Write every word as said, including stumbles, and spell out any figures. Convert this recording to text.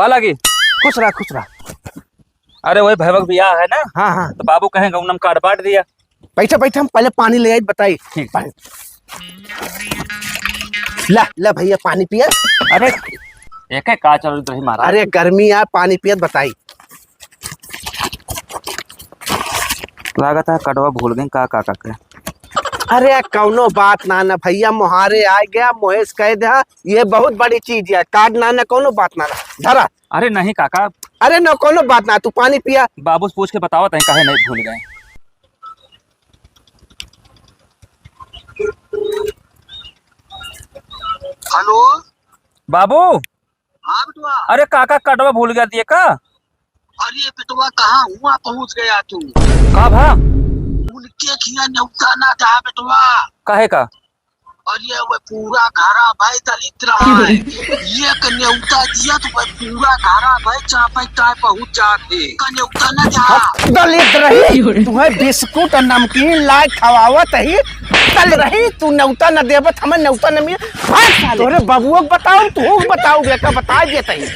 पा लागी। खुश रहा, खुश रहा। अरे, वही भैया क बियाह है ना? हाँ, हाँ। तो बाबू कहें गौनम card बांट दिया। बैठा, बैठा, हम पहले पानी ले आई, बताई। ठीक। पानी। ला, ला भैया, पानी पिया। अरे, एके का चल रही महाराज? अरे, गर्मी आ, पानी पियत बताई। लागत है cardवा भूल गई का, का, का, का। अरे, कौनो बात ना, ना भैया, मोहारे आ गया, मोहेश कह दे, ये बहुत बड़ी चीज है, card ना, ना, कौनो बात ना, ना, धरा। अरे नहीं काका। अरे ना, कौनो बात ना, तू पानी पिया। बाबू से पूछ के बतावत हैं, काहे नहीं भूल गए। हेलो। बाबू। हाँ बेटवा। अरे काका, cardवा भूल गया दिए का? अरे बेटवा, कहाँ हुआ पहुँच गया तू? का भा? उनके खिया नेवता ना जा बेटवा। काहे का? अरे वह पूरा घरा भाई दलित रहा है। एक नेवता दिया तो वह पूरा घरा भाई चापे चाय पहुँच जाते। का नेवता ना जा। हाँ, दलित रही, तुम्हें बिस्कुट और नमकीन लाए खवावत ही, दलित रही, तू नेवता न देबत, हमें नेवता न मिले। भाग साले। तोरे बबुआ को बताओ, तू को बताओ, बेटा बता देते ही।